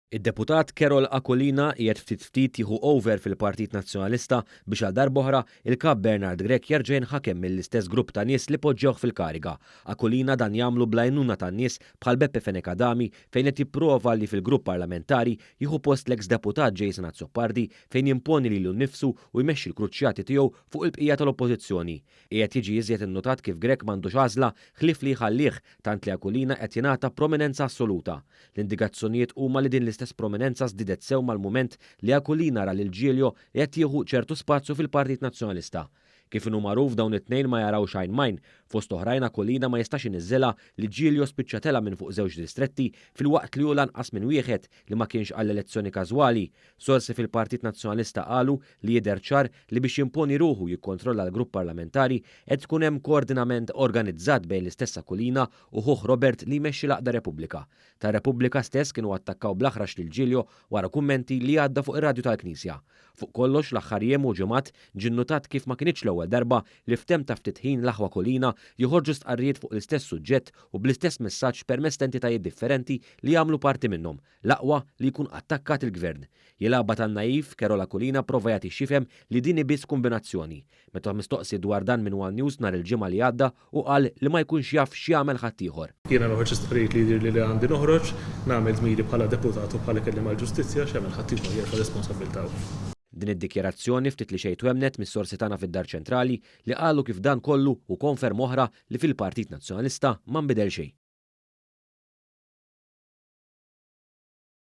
Id-Deputat Karol Aquilina qiegħed ftit ftit jieħu over fil-Partit Nazzjonalista biex għal darb'oħra il-Kap Bernard Grech jerġa' jinħakem mill-istess grupp ta' nies li poġġewh fil-kariga. Aquilina dan jagħmlu bl-għajnuna tan-nies bħal Beppe Fenech Adami fejn qed jipprova li fil-grupp parlamentari jieħu post l-eks deputat Jason Azzopardi fejn jimponi lilu nnifsu u jmexxi l-kruċjati tiegħu fuq il-bqija tal-Oppożizzjoni. Qiegħed jiġi iżjed innotat kif Grech m'għandux għażla ħlief li jħallih tant li Aquilina qed jingħata prominenza assoluta. L-indikazzjonijiet huma li din l-istess prominenza żdiedet sew mal-mument li Aquilina ra lil Giglio li qed jieħu ċertu spazju fil-Partit Nazzjonalista. Kif inhu magħruf dawn it-tnejn ma jarawx għajn m'għajn. Fost oħrajn Aquilina ma jistax iniżżilha li Giglio spiċċa tela' minn fuq żewġ distretti filwaqt li hu lanqas minn wieħed li ma kienx għall-elezzjoni każwali. Sorsi fil-Partit Nazzjonalista qalu li jidher ċar li biex jimponi ruħu u jikkontrolla l-grupp parlamentari qed tkun hemm koordinament organizzat bejn l-istess Aquilina u ħuh Robert li jmexxi l-għaqda Repubblika. Ta' Repubblika stess kienu attakkaw bl-aħrax lil Giglio wara kummenti li għadda fuq ir-radju tal-Knisja. Fuq kollox l-aħħar jiem u ġimgħat ġie nnutat kif ma kinitx l-ewwel darba li f'temp ta' ftit ħin l-aħwa Aquilina joħorġu stqarrijiet fuq l-istess suġġett u bl-istess messaġġ permezz ta' entitajiet differenti li jagħmlu parti minnhom, l-aqwa li jkun attakkat il-Gvern. Jilgħabha tan-naiv, Karol Aquilina prova jagħti x'jifhem li din hi biss kombinazzjoni. Meta mistoqsi dwar dan minn One News nhar il-Ġimgħa li għadda hu qal li ma jkunx jaf x'jagħmel ħaddieħor. Jiena noħroġ istqarrijiet li jidhirli li għandi noħroġ, nagħmel dmiri bħala deputat u bħala kelliem għall-ġustizzja, x'jagħmel ħaddieħor jerfa' responsabbiltà hu. Din id-dikjarazzjoni ftit li xejn twemmnet mis-sorsi tagħna fid-Dar Ċentrali li qalu kif dan kollu hu konferma oħra li fil-Partit Nazzjonalista ma nbidel xejn.